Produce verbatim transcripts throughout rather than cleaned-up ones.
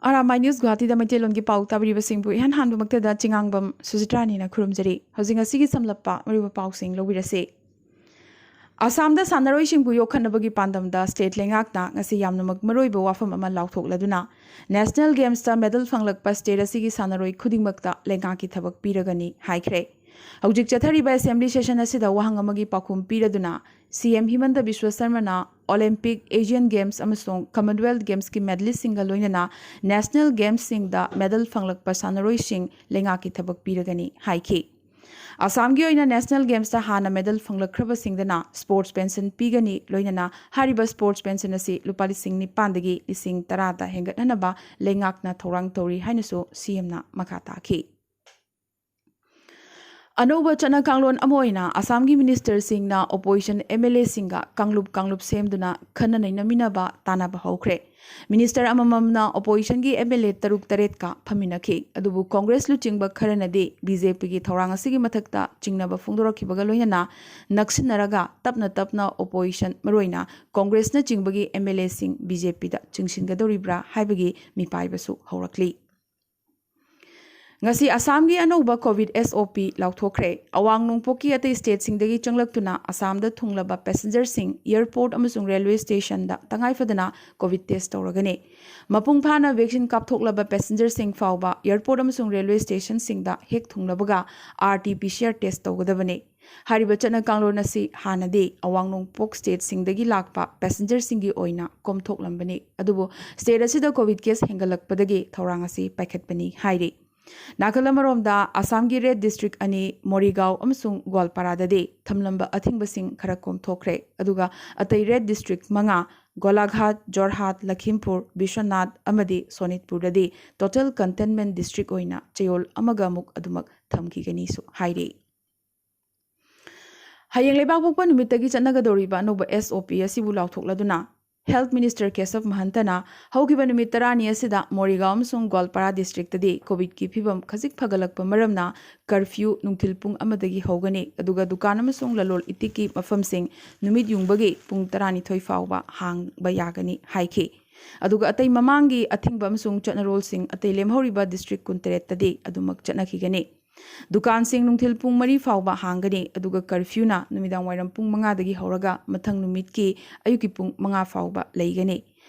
R ꯑꯥꯏ news ꯒꯨꯋꯥꯍꯥꯇꯤꯗ ꯃꯩꯇꯩꯂꯣꯟꯒꯤ ꯄꯥꯎ ꯇꯥꯕꯤꯔꯤꯕꯁꯤꯡꯕꯨ ꯏꯍꯥꯟ ꯍꯥꯟꯕꯃꯛꯇꯗ ꯆꯤꯉꯥꯡꯕꯝ ꯁꯨꯖꯤꯇ꯭ꯔꯥꯅꯤꯅ ꯈꯨꯔꯨꯝꯖꯔꯤ꯫ ꯍꯧꯖꯤꯛ ꯉꯁꯤꯒꯤ ꯁꯝꯂꯞꯄ ꯃꯔꯨꯑꯣꯏꯕ ꯄꯥꯎꯁꯤꯡ ꯂꯧꯕꯤꯔꯁꯤ꯫ ꯑꯁꯥꯝꯗ ꯁꯥꯟꯅꯔꯣꯏꯁꯤꯡꯕꯨ ꯌꯣꯛꯈꯠꯅꯕꯒꯤ ꯄꯥꯟꯗꯝꯗ ꯁ꯭ꯇꯦꯠ ꯂꯩꯉꯥꯛꯅ ꯉꯁꯤ ꯌꯥꯝꯅꯃꯛ ꯃꯔꯨꯑꯣꯏꯕ ꯋꯥꯐꯝ ꯑꯃ ꯂꯥꯎꯊꯣꯛꯂꯗꯨꯅ ꯅꯦꯁꯅꯦꯜ ꯒꯦꯝꯁꯇ ꯃꯦꯗꯜ ꯐꯪꯂꯛꯄ ꯁ꯭ꯇꯦꯠ ꯑꯁꯤꯒꯤ ꯁꯥꯟꯅꯔꯣꯏ ꯈꯨꯗꯤꯡꯃꯛꯇ ꯂꯩꯉꯥꯛꯀꯤ ꯊꯕꯛ ꯄꯤꯔꯒꯅꯤ ꯍꯥꯏꯈ꯭ꯔꯦ꯫ ꯍꯧꯖꯤꯛ ꯆꯠꯊꯔꯤꯕ ꯑꯦꯁꯦꯝꯕ꯭ꯂꯤ ꯁꯦꯁꯟ ꯑꯁꯤꯗ ꯋꯥꯍꯪ ꯑꯃꯒꯤ ꯄꯥꯎꯈꯨꯝ ꯄꯤꯔꯗꯨꯅ ꯁꯤ M ꯍꯤꯃꯟꯇ Visva ꯁꯔꯃꯅ Olympic, Asian games ꯑꯃꯁꯨꯡ ꯀꯃꯟꯋꯦꯜꯊ ꯒꯦꯝꯁꯀꯤ ꯃꯦꯗꯂꯤꯁꯁꯤꯡꯒ ꯂꯣꯏꯅꯅ ꯅꯦꯁꯅꯦꯜ ꯒꯦꯝꯁꯁꯤꯡꯗ ꯃꯦꯗꯜ ꯐꯪꯂꯛꯄ ꯁꯥꯟꯅꯔꯣꯏꯁꯤꯡ ꯂꯩꯉꯥꯛꯀꯤ ꯊꯕꯛ ꯄꯤꯔꯒꯅꯤ ꯍꯥꯏꯈꯤ꯫ ꯑꯁꯥꯝꯒꯤ ꯑꯣꯏꯅ ꯅꯦꯁꯅꯦꯜ ꯒꯦꯝꯁꯇ ꯍꯥꯟꯅ ꯃꯦꯗꯜ ꯐꯪꯂꯛꯈ꯭ꯔꯕꯁꯤꯡꯗꯅ ꯁ꯭ꯄꯣꯔꯠꯁ ꯄꯦꯟꯁꯟ ꯄꯤꯒꯅꯤ, ꯂꯣꯏꯅꯅ ꯍꯥꯏꯔꯤꯕ ꯁ꯭ꯄꯣꯔꯠꯁ ꯄꯦꯟꯁꯟ ꯑꯁꯤ ꯂꯨꯄꯥ ꯂꯤꯁꯤꯡ ꯅꯤꯄꯥꯟꯗꯒꯤ ꯂꯤꯁꯤꯡ ꯇꯔꯥꯗ ꯍꯦꯟꯒꯠꯍꯟꯅꯕ ꯂꯩꯉꯥꯛꯅ ꯊꯧꯔꯥꯡ ꯇꯧꯔꯤ ꯍꯥꯏꯅꯁꯨ ꯁꯤ ꯑꯦꯝꯅ ꯃꯈꯥ ꯇꯥꯈꯤ꯫ ꯑꯅꯧꯕ ꯆꯠꯅ ꯀꯥꯡꯂꯣꯟ ꯑꯃ ꯑꯣꯏꯅ ꯑꯁꯥꯝꯒꯤ ꯃꯤꯅꯤꯁꯇꯔꯁꯤꯡꯅ ꯑꯣꯄꯣꯖꯤꯁꯟ ꯑꯦꯝ ꯑꯦꯜ ꯑꯦꯁꯤꯡꯒ ꯀꯥꯡꯂꯨꯞ ꯀꯥꯡꯂꯨꯞ ꯁꯦꯝꯗꯨꯅ ꯈꯟꯅ ꯅꯩꯅꯃꯤꯟꯅꯕ ꯇꯥꯟꯅꯕ ꯍꯧꯈ꯭ꯔꯦ꯫ ꯃꯤꯅꯤꯁꯇꯔ ꯑꯃꯃꯝꯅ ꯑꯣꯄꯣꯖꯤꯁꯟꯒꯤ ꯑꯦꯝ ꯑꯦꯜ ꯑꯦ ꯇꯔꯨꯛ ꯇꯔꯦꯠꯀ ꯐꯝꯃꯤꯟꯅꯈꯤ꯫ ꯑꯗꯨꯕꯨ ꯀꯣꯡꯒ꯭ꯔꯦꯁ ꯂꯨꯆꯤꯡꯕ ꯈꯔꯅꯗꯤ ꯕꯤ ꯖꯦ ꯄꯤꯒꯤ ꯊꯧꯔꯥꯡ ꯑꯁꯤꯒꯤ ꯃꯊꯛꯇ ꯆꯤꯡꯅꯕ ꯐꯣꯡꯗꯣꯔꯛꯈꯤꯕꯒ ꯂꯣꯏꯅꯅ ꯅꯛꯁꯤꯟꯅꯔꯒ ꯇꯞꯅ ꯇꯞꯅ ꯑꯣꯄꯣꯖꯤꯁꯟ, ꯃꯔꯨꯑꯣꯏꯅ ꯀꯣꯡꯒ꯭ꯔꯦꯁꯅꯆꯤꯡꯕꯒꯤ ꯑꯦꯝ ꯑꯦꯜ ꯑꯦꯁꯤꯡ ꯕꯤ ꯖꯦ ꯄꯤꯗ ꯆꯤꯡꯁꯤꯟꯒꯗꯧꯔꯤꯕ꯭ꯔꯥ ꯍꯥꯏꯕꯒꯤ ꯃꯤꯄꯥꯏꯕꯁꯨ ꯍꯧꯔꯛꯂꯤ꯫ ꯉꯁꯤ ꯑꯁꯥꯝꯒꯤ ꯑꯅꯧꯕ ꯀꯣꯚꯤꯗ ꯑꯦꯁ ꯑꯣ ꯄꯤ ꯂꯥꯎꯊꯣꯛꯈ꯭ꯔꯦ꯫ ꯑꯋꯥꯡ ꯅꯣꯡꯄꯣꯛꯀꯤ ꯑꯇꯩ ꯁ꯭ꯇꯦꯠꯁꯤꯡꯗꯒꯤ ꯆꯪꯂꯛꯇꯨꯅ ꯑꯁꯥꯝꯗ ꯊꯨꯡꯂꯕ ꯄꯦꯁꯦꯟꯖꯔꯁꯤꯡ ꯑꯦꯌꯔꯄꯣꯔꯠ ꯑꯃꯁꯨꯡ ꯔꯦꯜꯋꯦ ꯁ꯭ꯇꯦꯁꯟꯗ ꯇꯉꯥꯏꯐꯗꯅ ꯀꯣꯚꯤꯗ ꯇꯦꯁ ꯇꯧꯔꯒꯅꯤ꯫ ꯃꯄꯨꯡ ꯐꯥꯅ ꯚꯦꯛꯁꯤꯟ ꯀꯥꯞꯊꯣꯛꯂꯕ ꯄꯦꯁꯦꯟꯖꯔꯁꯤꯡ ꯐꯥꯎꯕ ꯑꯦꯌꯔꯄꯣꯔꯠ ꯑꯃꯁꯨꯡ ꯔꯦꯜꯋꯦ ꯁ꯭ꯇꯦꯁꯟꯁꯤꯡꯗ ꯍꯦꯛ ꯊꯨꯡꯂꯕꯒ R T P C R test ꯇꯧꯒꯗꯕꯅꯤ꯫ ꯍꯥꯏꯔꯤꯕ ꯆꯠꯅ ꯀꯥꯡꯂꯣꯟ ꯑꯁꯤ ꯍꯥꯟꯅꯗꯤ ꯑꯋꯥꯡ ꯅꯣꯡꯄꯣꯛ ꯁ꯭ꯇꯦꯠꯁꯤꯡꯗꯒꯤ ꯂꯥꯛꯄ ꯄꯦꯁꯦꯟꯖꯔꯁꯤꯡꯒꯤ ꯑꯣꯏꯅ ꯀꯣꯝꯊꯣꯛꯂꯝꯕꯅꯤ꯫ ꯑꯗꯨꯕꯨ ꯁ꯭ꯇꯦꯠ ꯑꯁꯤꯗ ꯀꯣꯚꯤꯗ ꯀꯦꯁ ꯍꯦꯟꯒꯠꯂꯛꯄꯗꯒꯤ ꯊꯧꯔꯥꯡ ꯑꯁꯤ ꯄꯥꯏꯈꯠꯄꯅꯤ ꯍꯥꯏꯔꯤ꯫ ꯅꯥꯀꯜ ꯑꯃꯔꯣꯝꯗ ꯑꯁꯥꯝꯒꯤ ꯔꯦꯗ ꯗꯤꯁꯇ꯭ꯔꯤꯛ ꯑꯅꯤ, ꯃꯣꯔꯤꯒꯥꯎ ꯑꯃꯁꯨꯡ ꯒꯣꯜꯄꯥꯔꯥꯗꯗꯤ ꯊꯝꯂꯝꯕ ꯑꯊꯤꯡꯕꯁꯤꯡ ꯈꯔ ꯀꯣꯝꯊꯣꯛꯈ꯭ꯔꯦ꯫ ꯑꯗꯨꯒ ꯑꯇꯩ ꯔꯦꯗ ꯗꯤꯁꯇ꯭ꯔꯤꯛ ꯃꯉꯥ, ꯒꯣꯂꯥꯘꯥꯠ, ꯖꯣꯔꯍꯥꯠ, ꯂꯈꯤꯝꯄꯨꯔ, ꯕꯤꯁ꯭ꯋꯅꯥꯊ ꯑꯃꯗꯤ ꯁꯣꯅꯤꯠꯄꯨꯔꯗꯗꯤ ꯇꯣꯇꯦꯜ ꯀꯟꯇꯦꯟꯃꯦꯟ ꯗꯤꯁꯇ꯭ꯔꯤꯛ ꯑꯣꯏꯅ ꯆꯌꯣꯜ ꯑꯃꯒ ꯑꯃꯨꯛ ꯑꯗꯨꯃꯛ ꯊꯝꯈꯤꯒꯅꯤꯁꯨ ꯍꯥꯏꯔꯤ꯫ ꯍꯌꯦꯡ ꯂꯩꯕꯥꯛꯄꯣꯛꯄ ꯅꯨꯃꯤꯠꯇꯒꯤ ꯆꯠꯅꯒꯗꯧꯔꯤꯕ ꯑꯅꯧꯕ ꯑꯦꯁ ꯑꯣ ꯄꯤ ꯑꯁꯤꯕꯨ ꯂꯥꯎꯊꯣꯛꯂꯗꯨꯅ ꯍꯦꯜꯊ ꯃꯤꯅꯤꯁꯇꯔ ꯀꯦꯁꯕ ꯃꯍꯟꯇꯅ ꯍꯧꯈꯤꯕ ꯅꯨꯃꯤꯠ ꯇꯔꯥꯅꯤ ꯑꯁꯤꯗ ꯃꯣꯔꯤꯒꯥꯎ ꯑꯃꯁꯨꯡ ꯒꯣꯜꯄꯥꯔꯥ ꯗꯤꯁꯇ꯭ꯔꯤꯛꯇꯗꯤ ꯀꯣꯚꯤꯗꯀꯤ ꯐꯤꯕꯝ ꯈꯖꯤꯛ ꯐꯒꯠꯂꯛꯄ ꯃꯔꯝꯅ ꯀꯔꯐ꯭ꯌꯨ ꯅꯨꯡꯊꯤꯜ ꯄꯨꯡ ꯑꯃꯗꯒꯤ ꯍꯧꯒꯅꯤ, ꯑꯗꯨꯒ ꯗꯨꯀꯥꯟ ꯑꯃꯁꯨꯡ ꯂꯂꯣꯜ ꯏꯇꯤꯛꯀꯤ ꯃꯐꯝꯁꯤꯡ ꯅꯨꯃꯤꯠ ꯌꯨꯡꯕꯒꯤ ꯄꯨꯡ ꯇꯔꯥꯅꯤꯊꯣꯏ ꯐꯥꯎꯕ ꯍꯥꯡꯕ ꯌꯥꯒꯅꯤ ꯍꯥꯏꯈꯤ꯫ ꯑꯗꯨꯒ ꯑꯇꯩ ꯃꯃꯥꯡꯒꯤ ꯑꯊꯤꯡꯕ ꯑꯃꯁꯨꯡ ꯆꯠꯅꯔꯣꯜꯁꯤꯡ ꯑꯇꯩ ꯂꯦꯝꯍꯧꯔꯤꯕ ꯗꯤꯁꯇ꯭ꯔꯤꯛ ꯀꯨꯟꯇꯔꯦꯠꯇꯗꯤ ꯑꯗꯨꯃꯛ ꯆꯠꯅꯈꯤꯒꯅꯤ꯫ ꯗꯨꯀꯥꯟꯁꯤꯡ ꯅꯨꯡꯊꯤꯜ ꯄꯨꯡ ꯃꯔꯤ ꯐꯥꯎꯕ ꯍꯥꯡꯒꯅꯤ, ꯑꯗꯨꯒ ꯀꯔꯐ꯭ꯌꯨꯅ ꯅꯨꯃꯤꯗꯥꯡ ꯋꯥꯏꯔꯝ ꯄꯨꯡ ꯃꯉꯥꯗꯒꯤ ꯍꯧꯔꯒ ꯃꯊꯪ ꯅꯨꯃꯤꯠꯀꯤ ꯑꯌꯨꯛꯀꯤ ꯄꯨꯡ ꯃꯉꯥ ꯐꯥꯎꯕ ꯂꯩꯒꯅꯤ꯫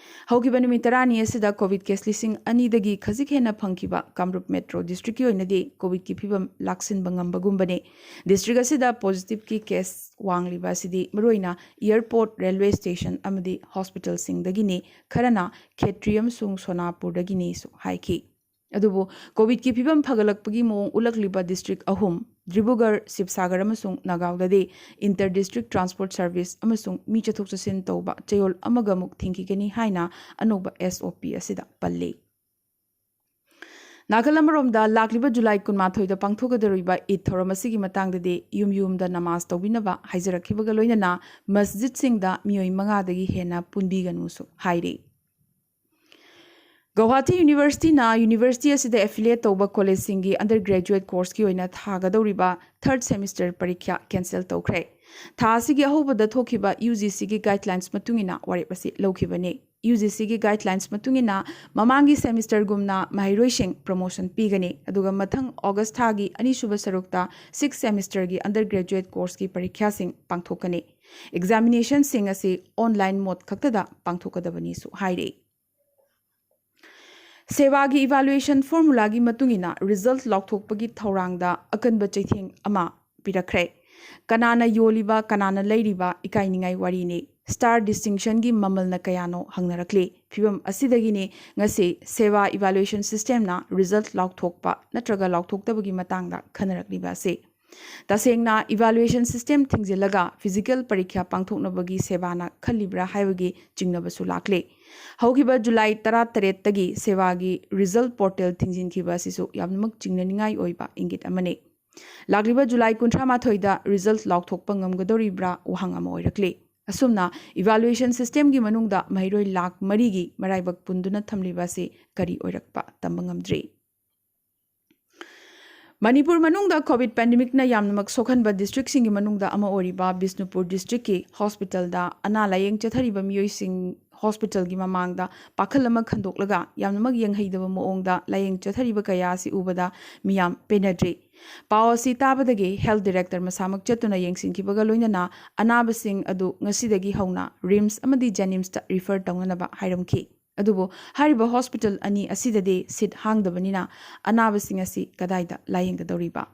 ꯍꯧꯈꯤꯕ ꯅꯨꯃꯤꯠ ꯇꯔꯥꯅꯤ ꯑꯁꯤꯗ ꯀꯣꯚꯤꯗ ꯀꯦꯁ ꯂꯤꯁꯤꯡ ꯑꯅꯤꯗꯒꯤ ꯈꯖꯤꯛ ꯍꯦꯟꯅ ꯐꯪꯈꯤꯕ ꯀꯥꯃꯔꯨꯞ ꯃꯦꯇ꯭ꯔꯣ ꯗꯤꯁꯇ꯭ꯔꯤꯛꯀꯤ ꯑꯣꯏꯅꯗꯤ ꯀꯣꯚꯤꯗꯀꯤ ꯐꯤꯕꯝ ꯂꯥꯛꯁꯤꯟꯕ ꯉꯝꯕꯒꯨꯝꯕꯅꯤ꯫ ꯗꯤꯁꯇ꯭ꯔꯤꯛ ꯑꯁꯤꯗ ꯄꯣꯖꯤꯇꯤꯚꯀꯤ ꯀꯦꯁ ꯋꯥꯡꯂꯤꯕ ꯑꯁꯤꯗꯤ ꯃꯔꯨꯑꯣꯏꯅ ꯑꯦꯌꯔꯄꯣꯔꯠ, ꯔꯦꯜꯋꯦ ꯁ꯭ꯇꯦꯁꯟ ꯑꯃꯗꯤ ꯍꯣꯁꯄꯤꯇꯥꯜꯁꯤꯡꯗꯒꯤꯅꯤ꯫ ꯈꯔꯅ ꯈꯦꯇ꯭ꯔꯤ ꯑꯃꯁꯨꯡ ꯁꯣꯅꯥꯄꯨꯔꯗꯒꯤꯅꯤꯁꯨ ꯍꯥꯏꯈꯤ꯫ ꯑꯗꯨꯕꯨ ꯀꯣꯚꯤꯗꯀꯤ ꯐꯤꯕꯝ ꯐꯒꯠꯂꯛꯄꯒꯤ ꯃꯑꯣꯡ ꯎꯠꯂꯛꯂꯤꯕ ꯗꯤꯁꯇ꯭ꯔꯤꯛ ꯑꯍꯨꯝ, ꯗꯤꯕ꯭ꯔꯨꯒꯔ, ꯁꯤꯕꯁꯥꯒꯔ ꯑꯃꯁꯨꯡ ꯅꯥꯒꯥꯎꯗꯗꯤ ꯏꯟꯇꯔ ꯗꯤꯁꯇ꯭ꯔꯤꯛ ꯇ꯭ꯔꯥꯟꯁꯄꯣꯔꯠ ꯁꯔꯚꯤꯁ ꯑꯃꯁꯨꯡ ꯃꯤ ꯆꯠꯊꯣꯛ ꯆꯠꯁꯤꯟ ꯇꯧꯕ ꯆꯌꯣꯜ ꯑꯃꯒꯃꯨꯛ ꯊꯤꯡꯈꯤꯒꯅꯤ ꯍꯥꯏꯅ ꯑꯅꯧꯕ ꯑꯦꯁ ꯑꯣ ꯄꯤ ꯑꯁꯤꯗ ꯄꯜꯂꯤ꯫ ꯅꯥꯀꯜ ꯑꯃꯔꯣꯝꯗ, ꯂꯥꯛꯂꯤꯕ ꯖꯨꯂꯥꯏ ꯀꯨꯟꯃꯥꯊꯣꯏꯗ ꯄꯥꯡꯊꯣꯛꯀꯗꯧꯔꯤꯕ ꯏꯗ ꯊꯧꯔꯝ ꯑꯁꯤꯒꯤ ꯃꯇꯥꯡꯗꯗꯤ ꯌꯨꯝ ꯌꯨꯝꯗ ꯅꯃꯥꯖ ꯇꯧꯕꯤꯅꯕ ꯍꯥꯏꯖꯔꯛꯈꯤꯕꯒ ꯂꯣꯏꯅꯅ ꯃꯁꯖꯤꯗꯁꯤꯡꯗ ꯃꯤꯑꯣꯏ ꯃꯉꯥꯗꯒꯤ ꯍꯦꯟꯅ ꯄꯨꯟꯕꯤꯒꯅꯨꯁꯨ ꯍꯥꯏꯔꯤ꯫ ꯒꯧꯍꯥꯇꯤ ꯌꯨꯅꯤꯚꯔꯁꯤꯇꯤꯅ ꯌꯨꯅꯤꯚꯔꯁꯤꯇꯤ ꯑꯁꯤꯗ ꯑꯦꯐꯤꯂꯤꯌꯦꯠ ꯇꯧꯕ ꯀꯣꯂꯦꯖꯁꯤꯡꯒꯤ ꯑꯟꯗꯔ ꯒ꯭ꯔꯦꯖꯨꯑꯦꯠ ꯀꯣꯔꯁꯀꯤ ꯑꯣꯏꯅ ꯊꯥꯒꯗꯧꯔꯤꯕ ꯊꯥꯔꯠ ꯁꯦꯃꯤꯁꯇꯔ ꯄꯔꯤꯈ꯭ꯌꯥ ꯀꯦꯟꯁꯦꯜ ꯇꯧꯈ꯭ꯔꯦ꯫ ꯊꯥ ꯑꯁꯤꯒꯤ ꯑꯍꯧꯕꯗ ꯊꯣꯛꯈꯤꯕ ꯌꯨ ꯖꯤ ꯁꯤꯒꯤ ꯒꯥꯏꯗꯂꯥꯏꯟꯁ ꯃꯇꯨꯡ ꯏꯟꯅ ꯋꯥꯔꯦꯞ ꯑꯁꯤ ꯂꯧꯈꯤꯕꯅꯤ꯫ ꯌꯨ ꯖꯤ ꯁꯤꯒꯤ ꯒꯥꯏꯗꯂꯥꯏꯟꯁ ꯃꯇꯨꯡ ꯏꯟꯅ ꯃꯃꯥꯡꯒꯤ ꯁꯦꯃꯤꯁꯇꯔꯒꯨꯝꯅ ꯃꯍꯩꯔꯣꯏꯁꯤꯡ ꯄ꯭ꯔꯃꯣꯁꯟ ꯄꯤꯒꯅꯤ, ꯑꯗꯨꯒ ꯃꯊꯪ ꯑꯣꯒꯁ ꯊꯥꯒꯤ ꯑꯅꯤꯁꯨꯕ ꯁꯔꯨꯛꯇ ꯁꯤꯛꯁ ꯁꯦꯃꯤꯁꯇꯔꯒꯤ ꯑꯟꯗꯔ ꯒ꯭ꯔꯦꯖꯨꯑꯦꯠ ꯀꯣꯔꯁꯀꯤ ꯄꯔꯤꯈ꯭ꯌꯥꯁꯤꯡ ꯄꯥꯡꯊꯣꯛꯀꯅꯤ꯫ ꯑꯦꯛꯖꯥꯃꯤꯅꯦꯁꯟꯁꯤꯡ ꯑꯁꯤ ꯑꯣꯟꯂꯥꯏꯟ ꯃꯣꯗ ꯈꯛꯇꯗ ꯄꯥꯡꯊꯣꯛꯀꯗꯕꯅꯤꯁꯨ ꯍꯥꯏꯔꯤ꯫ ꯁꯦꯕꯥꯒꯤ ꯏꯚꯥꯂꯨꯑꯦꯁꯟ ꯐꯣꯔꯃꯨꯂꯥꯒꯤ ꯃꯇꯨꯡ ꯏꯟꯅ ꯔꯤꯖꯜꯠ ꯂꯥꯎꯊꯣꯛꯄꯒꯤ ꯊꯧꯔꯥꯡꯗ ꯑꯀꯟꯕ ꯆꯩꯊꯦꯡ ꯑꯃ ꯄꯤꯔꯛꯈ꯭ꯔꯦ꯫ ꯀꯅꯥꯅ ꯌꯣꯜꯂꯤꯕ, ꯀꯅꯥꯅ ꯂꯩꯔꯤꯕ, ꯏꯀꯥꯏꯅꯤꯡꯉꯥꯏ ꯋꯥꯔꯤꯅꯤ꯫ ꯁ꯭ꯇꯥꯔ ꯗꯤꯁꯇꯤꯡꯁꯟꯒꯤ ꯃꯃꯜꯅ ꯀꯌꯥꯅꯣ ꯍꯪꯅꯔꯛꯂꯤ꯫ ꯐꯤꯕꯝ ꯑꯁꯤꯗꯒꯤꯅꯤ ꯉꯁꯤ ꯁꯦꯕꯥ ꯏꯚꯥꯂꯨꯑꯦꯁꯟ ꯁꯤꯁꯇꯦꯝꯅ ꯔꯤꯖꯜꯠ ꯂꯥꯎꯊꯣꯛꯄ ꯅꯠꯇ꯭ꯔꯒ ꯂꯥꯎꯊꯣꯛꯇꯕꯒꯤ ꯃꯇꯥꯡꯗ ꯈꯟꯅꯔꯛꯂꯤꯕ ꯑꯁꯤ꯫ ꯇꯁꯦꯡꯅ ꯏꯚꯥꯂꯨꯑꯦꯁꯟ ꯁꯤꯁꯇꯦꯝ ꯊꯤꯡꯖꯤꯜꯂꯒ ꯐꯤꯖꯤꯀꯦꯜ ꯄꯔꯤꯈ꯭ꯌꯥ ꯄꯥꯡꯊꯣꯛꯅꯕꯒꯤ ꯁꯦꯕꯥꯅ ꯈꯜꯂꯤꯕ꯭ꯔꯥ ꯍꯥꯏꯕꯒꯤ ꯆꯤꯡꯅꯕꯁꯨ ꯂꯥꯛꯂꯤ꯫ ꯍꯧꯈꯤꯕ ꯖꯨꯂꯥꯏ ꯇꯔꯥꯇꯔꯦꯠꯇꯒꯤ ꯁꯦꯕꯥꯒꯤ ꯔꯤꯖꯜꯠ ꯄꯣꯔꯇꯦꯜ ꯊꯤꯡꯖꯤꯟꯈꯤꯕ ꯑꯁꯤꯁꯨ ꯌꯥꯝꯅꯃꯛ ꯆꯤꯡꯅꯅꯤꯡꯉꯥꯏ ꯑꯣꯏꯕ ꯏꯪꯒꯤꯠ ꯑꯃꯅꯤ꯫ ꯂꯥꯛꯂꯤꯕ ꯖꯨꯂꯥꯏ ꯀꯨꯟꯊ꯭ꯔꯥ ꯃꯥꯊꯣꯏꯗ ꯔꯤꯖꯜꯠ ꯂꯥꯎꯊꯣꯛꯄ ꯉꯝꯒꯗꯧꯔꯤꯕ꯭ꯔꯥ ꯋꯥꯍꯪ ꯑꯃ ꯑꯣꯏꯔꯛꯂꯤ꯫ ꯑꯁꯨꯝꯅ ꯏꯚꯥꯂꯨꯑꯦꯁꯟ ꯁꯤꯁꯇꯦꯝꯒꯤ ꯃꯅꯨꯡꯗ ꯃꯍꯩꯔꯣꯏ ꯂꯥꯈ ꯃꯔꯤꯒꯤ ꯃꯔꯥꯏꯕꯛ ꯄꯨꯟꯗꯨꯅ ꯊꯝꯂꯤꯕ ꯑꯁꯤ ꯀꯔꯤ ꯑꯣꯏꯔꯛꯄ ꯇꯝꯕ ꯉꯝꯗ꯭ꯔꯤ꯫ ꯃꯅꯤꯄꯨꯔ ꯃꯅꯨꯡꯗ ꯀꯣꯚꯤꯗ ꯄꯦꯟꯗꯦꯃꯤꯛꯅ ꯌꯥꯝꯅꯃꯛ ꯁꯣꯛꯍꯟꯕ ꯗꯤꯁꯇ꯭ꯔꯤꯛꯁꯤꯡꯒꯤ ꯃꯅꯨꯡꯗ ꯑꯃ ꯑꯣꯏꯔꯤꯕ ꯕꯤꯁꯅꯨꯄꯨꯔ ꯗꯤꯁꯇ꯭ꯔꯤꯛꯀꯤ ꯍꯣꯁꯄꯤꯇꯥꯜꯗ ꯑꯅꯥ ꯂꯥꯌꯦꯡ ꯆꯠꯊꯔꯤꯕ ꯃꯤꯑꯣꯏꯁꯤꯡ ꯍꯣꯁꯄꯤꯇꯥꯜꯒꯤ ꯃꯃꯥꯡꯗ ꯄꯥꯈꯜ ꯑꯃ ꯈꯟꯗꯣꯛꯂꯒ ꯌꯥꯝꯅꯃꯛ ꯌꯦꯡꯍꯩꯗꯕ ꯃꯑꯣꯡꯗ ꯂꯥꯏꯌꯦꯡ ꯆꯠꯊꯔꯤꯕ ꯀꯌꯥ ꯑꯁꯤ ꯎꯕꯗ ꯃꯤꯌꯥꯝ ꯄꯦꯟꯅꯗ꯭ꯔꯤ꯫ ꯄꯥꯎ ꯑꯁꯤ ꯇꯥꯕꯗꯒꯤ ꯍꯦꯜꯊ ꯗꯤꯔꯦꯛꯇꯔ ꯃꯁꯥꯃꯛ ꯆꯠꯇꯨꯅ ꯌꯦꯡꯁꯤꯟꯈꯤꯕꯒ ꯂꯣꯏꯅꯅ ꯑꯅꯥꯕꯁꯤꯡ ꯑꯗꯨ ꯉꯁꯤꯗꯒꯤ ꯍꯧꯅ ꯔꯤꯝꯁ ꯑꯃꯗꯤ ꯖꯦꯅꯤꯝꯁꯇ ꯔꯤꯐꯔ ꯇꯧꯅꯅꯕ ꯍꯥꯏꯔꯝꯈꯤ꯫ ꯑꯗꯨꯕꯨ ꯍꯥꯏꯔꯤꯕ ꯍꯣꯁꯄꯤꯇꯥꯜ ꯑꯅꯤ ꯑꯁꯤꯗꯗꯤ ꯁꯤꯠ ꯍꯥꯡꯗꯕꯅꯤꯅ ꯑꯅꯥꯕꯁꯤꯡ ꯑꯁꯤ ꯀꯗꯥꯏꯗ ꯂꯥꯌꯦꯡꯒꯗꯧꯔꯤꯕ?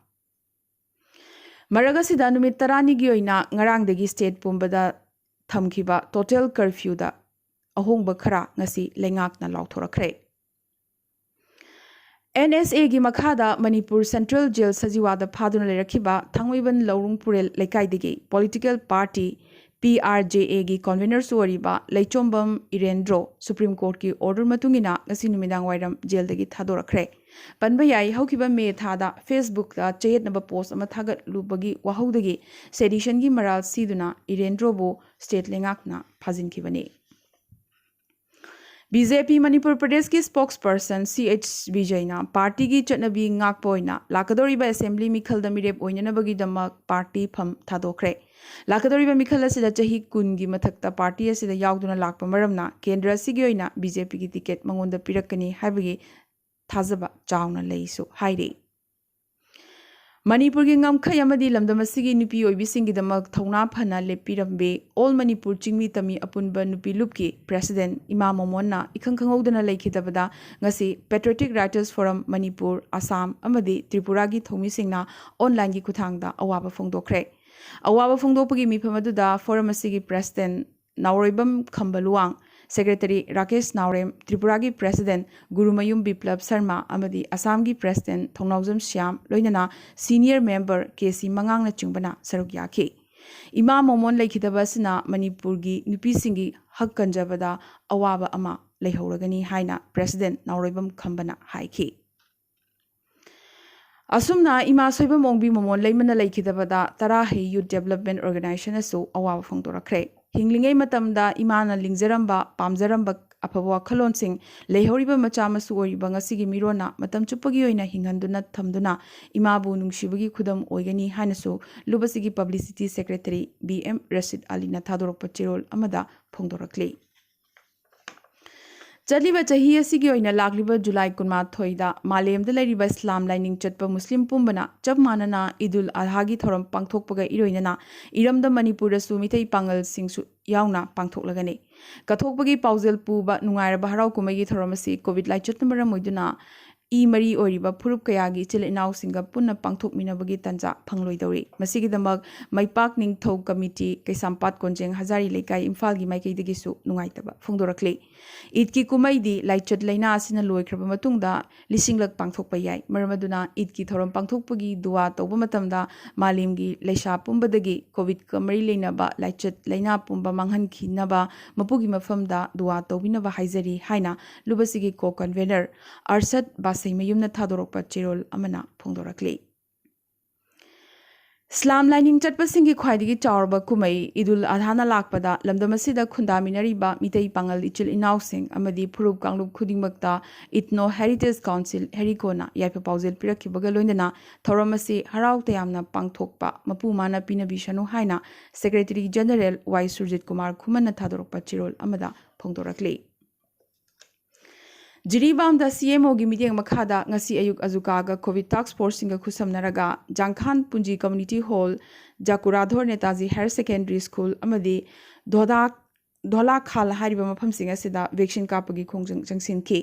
ꯃꯔꯛ ꯑꯁꯤꯗ ꯅꯨꯃꯤꯠ ꯇꯔꯥꯅꯤꯒꯤ ꯑꯣꯏꯅ ꯉꯔꯥꯡꯗꯒꯤ ꯁ꯭ꯇꯦꯠ ꯄꯨꯝꯕꯗ ꯊꯝꯈꯤꯕ ꯇꯣꯇꯦꯜ ꯀꯔꯐ꯭ꯌꯨꯗ ꯑꯍꯣꯡꯕ ꯈꯔ ꯉꯁꯤ ꯂꯩꯉꯥꯛꯅ ꯂꯥꯎꯊꯣꯔꯛꯈ꯭ꯔꯦ꯫ ꯑꯦꯟ ꯑꯦꯁ ꯑꯦꯒꯤ ꯃꯈꯥꯗ ꯃꯅꯤꯄꯨꯔ ꯁꯦꯟꯇ꯭ꯔꯦꯜ ꯖꯦꯜ ꯁꯖꯤꯋꯥꯗ ꯐꯥꯗꯨꯅ ꯂꯩꯔꯛꯈꯤꯕ ꯊꯥꯡꯃꯩꯕꯟ ꯂꯧꯔꯨꯡ ꯄꯨꯔꯦꯜ ꯂꯩꯀꯥꯏꯗꯒꯤ political party P R J ꯑꯦꯒꯤ ꯀꯟꯚꯤꯅꯔꯁꯨ ꯑꯣꯏꯔꯤꯕ ꯂꯩꯆꯣꯝꯕꯝ ꯏꯔꯦꯟꯗ꯭ꯔꯣ ꯁꯨꯄ꯭ꯔꯤꯝ ꯀꯣꯔꯠꯀꯤ ꯑꯣꯔꯗꯔ ꯃꯇꯨꯡ ꯏꯟꯅ ꯉꯁꯤ ꯅꯨꯃꯤꯗꯥꯡ ꯋꯥꯏꯔꯝ ꯖꯦꯜꯗꯒꯤ ꯊꯥꯗꯣꯔꯛꯈ꯭ꯔꯦ꯫ ꯄꯟꯕ ꯌꯥꯏ, ꯍꯧꯈꯤꯕ ꯃꯦ ꯊꯥꯗ ꯐꯦꯁꯕꯨꯛꯇ ꯆꯌꯦꯠꯅꯕ ꯄꯣꯁ ꯑꯃ ꯊꯥꯒꯠꯂꯨꯕꯒꯤ ꯋꯥꯍꯧꯗꯒꯤ ꯁꯦꯗꯤꯁꯟꯒꯤ ꯃꯔꯥꯜ ꯁꯤꯗꯨꯅ ꯏꯔꯦꯟꯗ꯭ꯔꯣꯕꯨ ꯁ꯭ꯇꯦꯠ ꯂꯩꯉꯥꯛꯅ ꯐꯥꯖꯤꯟꯈꯤꯕꯅꯤ꯫ ꯕꯤ ꯖꯦ ꯄꯤ ꯃꯅꯤꯄꯨꯔ ꯄ꯭ꯔꯗꯦꯁꯀꯤ ꯁ꯭ꯄꯣꯛꯁ ꯄꯔꯁꯟ ꯁꯤ ꯑꯩꯆ ꯕꯤꯖꯩꯅ ꯄꯥꯔꯇꯤꯒꯤ ꯆꯠꯅꯕꯤ ꯉꯥꯛꯄ ꯑꯣꯏꯅ ꯂꯥꯛꯀꯗꯧꯔꯤꯕ ꯑꯦꯁꯦꯝꯕ꯭ꯂꯤ ꯃꯤꯈꯜꯗ ꯃꯤꯔꯦꯞ ꯑꯣꯏꯅꯅꯕꯒꯤꯗꯃꯛ ꯄꯥꯔꯇꯤ ꯐꯝ ꯊꯥꯗꯣꯛꯈ꯭ꯔꯦ꯫ ꯂꯥꯛꯀꯗꯧꯔꯤꯕ ꯃꯤꯈꯜ ꯑꯁꯤꯗ ꯆꯍꯤ ꯀꯨꯟꯒꯤ ꯃꯊꯛꯇ ꯄꯥꯔꯇꯤ ꯑꯁꯤꯗ ꯌꯥꯎꯗꯨꯅ ꯂꯥꯛꯄ ꯃꯔꯝꯅ ꯀꯦꯟꯗ꯭ꯔ ꯑꯁꯤꯒꯤ ꯑꯣꯏꯅ ꯕꯤ ꯖꯦ ꯄꯤꯒꯤ ꯇꯤꯀꯦꯠ ꯃꯉꯣꯟꯗ ꯄꯤꯔꯛꯀꯅꯤ ꯍꯥꯏꯕꯒꯤ ꯊꯥꯖꯕ ꯆꯥꯎꯅ ꯂꯩꯁꯨ ꯍꯥꯏꯔꯤ꯫ ꯃꯅꯤꯄꯨꯔꯒꯤ ꯉꯝꯈꯩ ꯑꯃꯗꯤ ꯂꯝꯗꯝ ꯑꯁꯤꯒꯤ ꯅꯨꯄꯤ ꯑꯣꯏꯕꯤꯁꯤꯡꯒꯤꯗꯃꯛ ꯊꯧꯅꯥ ꯐꯅ ꯂꯦꯞꯄꯤꯔꯝꯕꯤ ꯑꯣꯜ ꯃꯅꯤꯄꯨꯔ ꯆꯤꯡꯃꯤ ꯇꯝꯃꯤ ꯑꯄꯨꯟꯕ ꯅꯨꯄꯤ ꯂꯨꯞꯀꯤ ꯄ꯭ꯔꯦꯁꯤꯗꯦꯟ ꯏꯃꯥ ꯃꯣꯃꯣꯟꯅ ꯏꯈꯪ ꯈꯪꯍꯧꯗꯅ ꯂꯩꯈꯤꯗꯕꯗ ꯉꯁꯤ Patriotic Writers Forum Manipur, Assam ꯑꯃꯗꯤ ꯇ꯭ꯔꯤꯄꯨꯔꯥꯒꯤ ꯊꯧꯃꯤꯁꯤꯡꯅ ꯑꯣꯟꯂꯥꯏꯟꯒꯤ ꯈꯨꯠꯊꯥꯡꯗ ꯑꯋꯥꯕ ꯐꯣꯡꯗꯣꯛꯈ꯭ꯔꯦ꯫ ꯑꯋꯥꯕ ꯐꯣꯡꯗꯣꯛꯄꯒꯤ ꯃꯤꯐꯝ ꯑꯗꯨꯗ ꯐꯣꯔꯝ ꯑꯁꯤꯒꯤ ꯄ꯭ꯔꯦꯁꯤꯗꯦꯟ ꯅꯥꯎꯔꯣꯏꯕꯝ ꯈꯝꯕ ꯂꯨꯋꯥꯡ, ꯁꯦꯀ꯭ꯔꯦꯇꯔꯤ ꯔꯥꯀꯦꯁ ꯅꯥꯎꯔꯦꯝ, ꯇ꯭ꯔꯤꯄꯨꯔꯥꯒꯤ ꯄ꯭ꯔꯦꯁꯤꯗꯦꯟ ꯒꯨꯔꯨꯃꯌꯨꯝ ꯕꯤꯄ꯭ꯂꯕ ꯁꯔꯃ ꯑꯃꯗꯤ ꯑꯁꯥꯝꯒꯤ ꯄ꯭ꯔꯦꯁꯤꯗꯦꯟ ꯊꯧꯅꯥꯎꯖꯝ ꯁ꯭ꯌꯥꯝ, ꯂꯣꯏꯅꯅ ꯁꯤꯅꯤꯌꯔ ꯃꯦꯝꯕꯔ ꯀꯦ ꯁꯤ ꯃꯉꯥꯡꯅꯆꯤꯡꯕꯅ ꯁꯔꯨꯛ ꯌꯥꯈꯤ꯫ ꯏꯃꯥ ꯃꯣꯃꯣꯟ ꯂꯩꯈꯤꯗꯕ ꯑꯁꯤꯅ ꯃꯅꯤꯄꯨꯔꯒꯤ ꯅꯨꯄꯤꯁꯤꯡꯒꯤ ꯍꯛ ꯀꯟꯖꯕꯗ ꯑꯋꯥꯕ ꯑꯃ ꯂꯩꯍꯧꯔꯒꯅꯤ ꯍꯥꯏꯅ ꯄ꯭ꯔꯦꯁꯤꯗꯦꯟ ꯅꯥꯎꯔꯣꯏꯕꯝ ꯈꯝꯕꯅ ꯍꯥꯏꯈꯤ꯫ ꯑꯁꯨꯝꯅ ꯏꯃꯥ ꯁꯣꯏꯕꯝ ꯑꯣꯡꯕꯤ ꯃꯣꯃꯣꯟ ꯂꯩꯃꯅ ꯂꯩꯈꯤꯗꯕꯗ ꯇꯔꯥꯍꯩ ꯌꯨꯠ ꯗꯦꯕꯂꯞꯃꯦꯟ ꯑꯣꯔꯒꯅꯥꯏꯖꯦꯁꯟꯅꯁꯨ ꯑꯋꯥꯕ ꯐꯣꯡꯗꯣꯔꯛꯈ꯭ꯔꯦ꯫ ꯍꯤꯡꯂꯤꯉꯩ ꯃꯇꯝꯗ ꯏꯃꯥꯅ ꯂꯤꯡꯖꯔꯝꯕ, ꯄꯥꯝꯖꯔꯝꯕ ꯑꯐꯕ ꯋꯥꯈꯜꯂꯣꯟꯁꯤꯡ ꯂꯩꯍꯧꯔꯤꯕ ꯃꯆꯥ ꯃꯁꯨ ꯑꯣꯏꯔꯤꯕ ꯉꯁꯤꯒꯤ ꯃꯤꯔꯣꯟꯅ ꯃꯇꯝ ꯆꯨꯞꯄꯒꯤ ꯑꯣꯏꯅ ꯍꯤꯡꯍꯟꯗꯨꯅ ꯊꯝꯗꯨꯅ ꯏꯃꯥꯕꯨ ꯅꯨꯡꯁꯤꯕꯒꯤ ꯈꯨꯗꯝ ꯑꯣꯏꯒꯅꯤ ꯍꯥꯏꯅꯁꯨ ꯂꯨꯞ ꯑꯁꯤꯒꯤ ꯄꯕ꯭ꯂꯤꯁꯤꯇꯤ ꯁꯦꯀ꯭ꯔꯦꯇꯔꯤ ꯕꯤ ꯑꯦꯝ ꯔꯁꯤꯗ ꯑꯂꯤꯅ ꯊꯥꯗꯣꯔꯛꯄ ꯆꯦꯔꯣꯜ ꯑꯃꯗ ꯐꯣꯡꯗꯣꯔꯛꯂꯤ꯫ ꯆꯠꯂꯤꯕ ꯆꯍꯤ ꯑꯁꯤꯒꯤ ꯑꯣꯏꯅ ꯂꯥꯛꯂꯤꯕ ꯖꯨꯂꯥꯏ ꯀꯨꯟꯃꯥꯊꯣꯏꯗ ꯃꯥꯂꯦꯝꯗ ꯂꯩꯔꯤꯕ ꯏꯁꯂꯥꯝ ꯂꯥꯏꯅꯤꯡ ꯆꯠꯄ ꯃꯨꯁꯂꯤꯝ ꯄꯨꯝꯕꯅ ꯆꯞ ꯃꯥꯟꯅꯅ ꯏꯗꯨꯜ ꯑꯙꯥꯒꯤ ꯊꯧꯔꯝ ꯄꯥꯡꯊꯣꯛꯄꯒ ꯏꯔꯣꯏꯅꯅ ꯏꯔꯝꯗꯝ ꯃꯅꯤꯄꯨꯔꯗꯁꯨ ꯃꯤꯇꯩ ꯄꯥꯉꯜꯁꯤꯡꯁꯨ ꯌꯥꯎꯅ ꯄꯥꯡꯊꯣꯛꯂꯒꯅꯤ꯫ ꯀꯠꯊꯣꯛꯄꯒꯤ ꯄꯥꯎꯖꯦꯜ ꯄꯨꯕ ꯅꯨꯡꯉꯥꯏꯔꯕ ꯍꯔꯥꯎ ꯀꯨꯝꯍꯩꯒꯤ ꯊꯧꯔꯝ ꯑꯁꯤ ꯀꯣꯚꯤꯗ ꯂꯥꯏꯆꯠꯅ ꯃꯔꯝ ꯑꯣꯏꯗꯨꯅ ꯏ ꯃꯔꯤ ꯑꯣꯏꯔꯤꯕ ꯐꯨꯔꯨꯞ ꯀꯌꯥꯒꯤ ꯏꯆꯤꯜ ꯏꯅꯥꯎꯁꯤꯡꯒ ꯄꯨꯟꯅ ꯄꯥꯡꯊꯣꯛꯃꯤꯟꯅꯕꯒꯤ ꯇꯥꯟꯖꯥ ꯐꯪꯂꯣꯏꯗꯧꯔꯤ꯫ ꯃꯁꯤꯒꯤꯗꯃꯛ ꯃꯩꯄꯥꯛ ꯅꯤꯡꯊꯧ ꯀꯃꯤꯇꯤ, ꯀꯩꯁꯥꯝꯄꯥꯠ ꯀꯣꯟꯖꯦꯡ ꯍꯖꯥꯔꯤ ꯂꯩꯀꯥꯏ, ꯏꯝꯐꯥꯜꯒꯤ ꯃꯥꯏꯀꯩꯗꯒꯤꯁꯨ ꯅꯨꯡꯉꯥꯏꯇꯕ ꯐꯣꯡꯗꯣꯔꯛꯂꯤ꯫ ꯏꯗꯀꯤ ꯀꯨꯝꯍꯩꯗꯤ ꯂꯥꯏꯆꯠ ꯂꯥꯏꯅꯥ ꯑꯁꯤꯅ ꯂꯣꯏꯈ꯭ꯔꯕ ꯃꯇꯨꯡꯗ ꯂꯤꯁꯤꯡꯂꯛ ꯄꯥꯡꯊꯣꯛꯄ ꯌꯥꯏ꯫ ꯃꯔꯝ ꯑꯗꯨꯅ ꯏꯗꯀꯤ ꯊꯧꯔꯝ ꯄꯥꯡꯊꯣꯛꯄꯒꯤ ꯗꯨꯋꯥ ꯇꯧꯕ ꯃꯇꯝꯗ ꯃꯥꯂꯦꯝꯒꯤ ꯂꯩꯁꯥ ꯄꯨꯝꯕꯗꯒꯤ ꯀꯣꯚꯤꯗꯀ ꯃꯔꯤ ꯂꯩꯅꯕ ꯂꯥꯏꯆꯠ ꯂꯥꯏꯅꯥ ꯄꯨꯝꯕ ꯃꯥꯡꯍꯟꯈꯤꯅꯕ ꯃꯄꯨꯒꯤ ꯃꯐꯝꯗ ꯗꯨꯋꯥ ꯇꯧꯕꯤꯅꯕ ꯍꯥꯏꯖꯔꯤ ꯍꯥꯏꯅ ꯂꯨꯕꯁꯤꯒꯤ ꯀꯣ ꯀꯟꯚꯦꯅꯔ ꯑꯔꯁꯠ ꯕꯥꯁꯩꯃꯌꯨꯝꯅ ꯊꯥꯗꯣꯔꯛꯄ ꯆꯦꯔꯣꯜ ꯑꯃꯅ ꯐꯣꯡꯗꯣꯔꯛꯂꯤ꯫ ꯏꯁꯂꯥꯝ ꯂꯥꯏꯅꯤꯡ ꯆꯠꯄꯁꯤꯡꯒꯤ ꯈ꯭ꯋꯥꯏꯗꯒꯤ ꯆꯥꯎꯔꯕ ꯀꯨꯝꯍꯩ ꯏꯗꯨꯜ ꯑꯙꯥꯅ ꯂꯥꯛꯄꯗ ꯂꯝꯗꯝ ꯑꯁꯤꯗ ꯈꯨꯟꯗꯥꯃꯤꯟꯅꯔꯤꯕ ꯃꯤꯇꯩ ꯄꯥꯉꯜ ꯏꯆꯤꯜ ꯏꯅꯥꯎꯁꯤꯡ ꯑꯃꯗꯤ ꯐꯨꯔꯨꯞ ꯀꯥꯡꯂꯨꯞ ꯈꯨꯗꯤꯡꯃꯛꯇ ꯏꯊꯅꯣ ꯍꯦꯔꯤꯇꯦꯖ ꯀꯥꯎꯟꯁꯤꯜ, ꯍꯦꯔꯤꯀꯣꯅ ꯌꯥꯏꯐ ꯄꯥꯎꯖꯦꯜ ꯄꯤꯔꯛꯈꯤꯕꯒ ꯂꯣꯏꯅꯅ ꯊꯧꯔꯝ ꯑꯁꯤ ꯍꯔꯥꯎ ꯇꯌꯥꯝꯅ ꯄꯥꯡꯊꯣꯛꯄ ꯃꯄꯨ ꯃꯥꯅ ꯄꯤꯅꯕꯤꯁꯅꯨ ꯍꯥꯏꯅ ꯁꯦꯀ꯭ꯔꯦꯇꯔꯤ ꯖꯦꯅꯔꯦꯜ ꯋꯥꯏ ꯁꯨꯔꯖꯤꯠ ꯀꯨꯃꯥꯔ ꯈꯨꯃꯟꯅ ꯊꯥꯗꯣꯔꯛꯄ ꯆꯦꯔꯣꯜ ꯑꯃꯗ ꯐꯣꯡꯗꯣꯔꯛꯂꯤ꯫ ꯖꯤꯔꯤꯕꯥꯝꯗ ꯁꯤ ꯑꯦꯝ ꯑꯣꯒꯤ ꯃꯤꯠꯌꯦꯡ ꯃꯈꯥꯗ ꯉꯁꯤ ꯑꯌꯨꯛ ꯑꯖꯨꯀꯥꯒ ꯀꯣꯚꯤꯗ ꯇꯥꯛꯁ ꯐꯣꯔꯁꯁꯤꯡꯒ ꯈꯨꯠꯁꯝꯅꯔꯒ Jangkhan Punji community hall, Jakuradhor Netaji higher secondary school ꯑꯃꯗꯤ ꯙꯣꯗꯥ, ꯙꯣꯂꯥꯈꯥꯜ ꯍꯥꯏꯔꯤꯕ ꯃꯐꯝꯁꯤꯡ ꯑꯁꯤꯗ ꯚꯦꯛꯁꯤꯟ ꯀꯥꯞꯄꯒꯤ ꯈꯣꯡꯖꯪ ꯆꯪꯁꯤꯟꯈꯤ꯫